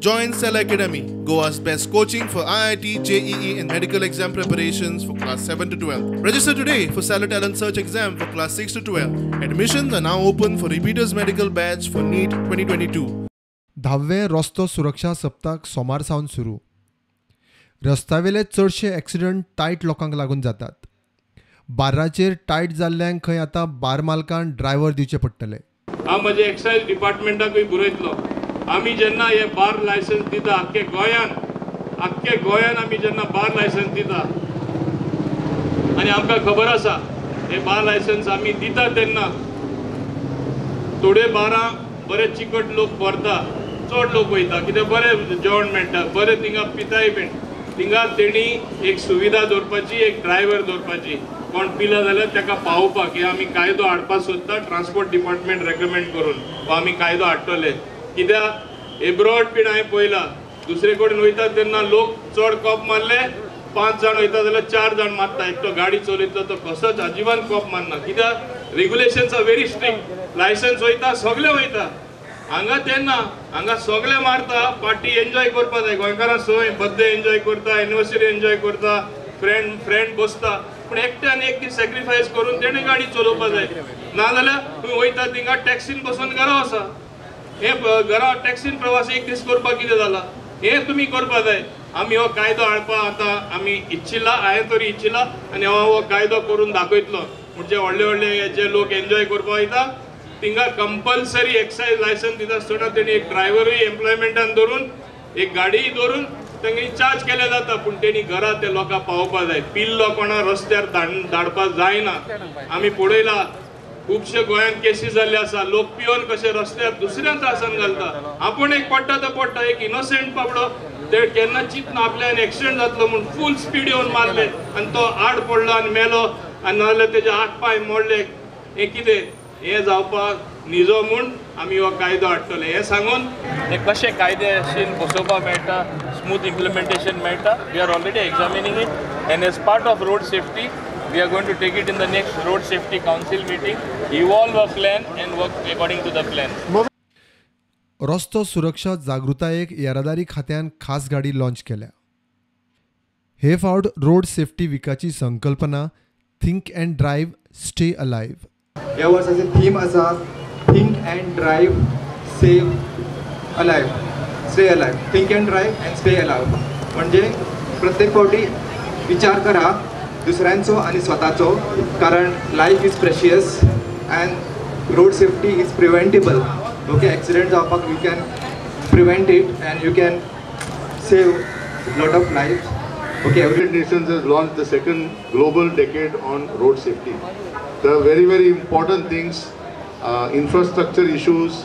Join Cell Academy, Goa's best coaching for IIT, JEE and medical exam preparations for class 7 to 12. Register today for Stellar Talent Search exam for class 6 to 12. Admissions are now open for repeaters medical batch for NEET 2022. धाव्वें रस्तो सुरक्षा सप्तक सोमार सावन सुरू. रस्त्यावेले चडशे accident tight लोकांक लागून जातात. बार्राचेर टायट जाल्ल्यांक खंय आतां बार मालकान ड्रायव्हर दिवचे पडटले. हांव म्हजे एक्सायज डिपार्टमेंटाकूय बरयतलो, आमी जेन्ना हे बार लायसन्स दिता आख्खे गोंयान आमी जेन्ना बार लायसन्स दिता आनी आमकां खबर आसा हे बार लायसन्स आमी दिता तेन्ना थोडे बारां बरे चिकट लोक भरता, चड लोक वयता, कित्याक बरें जेवण मेळटा, बरें थिंगा पिताय बीन. थिंगा तेणी एक सुविधा दवरपाची, एक ड्रायव्हर दवरपाची, कोण पिला जाल्यार ताका पावोवपाक. हे आमी कायदो हाडपाक सोदता, ट्रान्सपोर्ट डिपार्टमेंट रेकमेंड करून हो आमी कायदो हाडटले. कित्याक एब्रॉड बीन हांवें पळयला, दुसरे कडेन वयता तेन्ना लोक चड कॉप मारले, 5 जाण वयता जाल्यार 4 जाण मारता, एकटो गाडी चलयतलो तो कसोच अजिबात कॉप मारना. कित्याक regulations are very strict, licence वयता सगळे वयता. हांगा तेन्ना हांगा सगळे मारता, पार्टी एन्जॉय करपा जाय गोंयकारां, संवय बर्थडे एन्जॉय करता, एनिवर्सरी एन्जॉय करता, फ्रेंड बसता, पूण एकट्यान एक दीस सॅक्रिफायस करून तेणें गाडी चलोवपा जाय. नाजाल्यार तुमी वयता थिंगा टॅक्सीन बसून घरा वसा, हे घरा टॅक्सीन प्रवास एक दीस करपाक कितें जाला, हे तुमी करपा जाय. आमी हो कायदो हाडपा आतां आमी इच्छिला, हांवें तरी इच्छिला आनी हांव हो कायदो करून दाखयतलो. म्हणजे व्हडले व्हडले जे लोक एन्जॉय करपा वयता थिंगा कंपल्सरी एक्सायज लायसन्स दिता आसतना तेणी एक ड्रायव्हरूय एम्प्लॉयमेंटान धरून, एक गाडीय धरून तेंगे चार्ज केले जाता, पूण तेणी घरा ते लोकांक पावोवपा जाय. पिल्लो कोणा रस्त्यार धाडपाक जायना. आमी पळयला खुबशे गोंयांत केसी जाल्ले आसा, लोक पिवन कशे रस्त्यार दुसऱ्यान त्रासान घालता. आपूण एक पडटा तो पडटा, एक इनोसंट बाबडो ते केन्ना चिंतना आपल्यान एक्सिडंट जातलो म्हूण फूल स्पीड येवन मारले आनी तो आड पडलो आनी मेलो, आनी नाजाल्यार तेजे हात पांय मोडले. हें कितें, हें जावपाक निजो म्हूण आमी हो कायदो हाडटले. हें सांगून हे कशें कायदेशीर बसोवपाक मेळटा, स्मूथ इम्प्लिमेंटेशन मेळटा. We are already examining it and as part of road safety we are going to take it in the next road safety council meeting, evolve a plan and work according to the plan. रस्तो सुरक्षा जागृतायेक येरादारी खात्यान खास गाडी launch केल्या. हे फावट road safety विकाची संकल्पना think and drive stay alive. ह्या वर्साचे थीम आसा think and drive save alive, stay alive. Think and drive and stay alive म्हणजे प्रत्येक फावटी विचार करा दुसऱ्यांचो आनी स्वताचो, कारण life is precious and road safety is preventable. Okay, accident जावपाक you can prevent it and you can save lot of life. Okay, United Nations has launched the second global decade on road safety. There are very, very important things, infrastructure issues,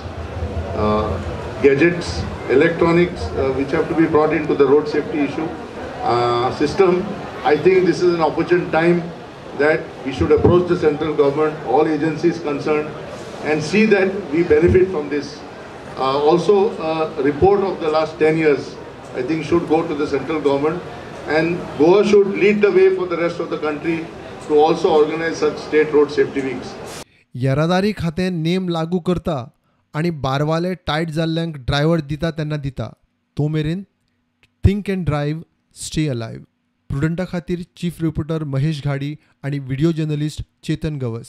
gadgets, electronics, which have to be brought into the road safety issue system. I think this is an opportune time that we should approach the central government, all agencies concerned, and see that we benefit from this. Also, a report of the last 10 years, I think, should go to the central government, and Goa should lead the way for the rest of the country to also organize such state road safety weeks. येरादारी खातें नेम लागू करता आनी Barwale tight जाल्ल्यांक driver दिता तेन्ना दिता. तो मेरेन think and drive stay alive. प्रुडंटा खातीर चीफ रिपोर्टर महेश घाडी आनी व्हिडिओ जर्नलिस्ट चेतन गवस.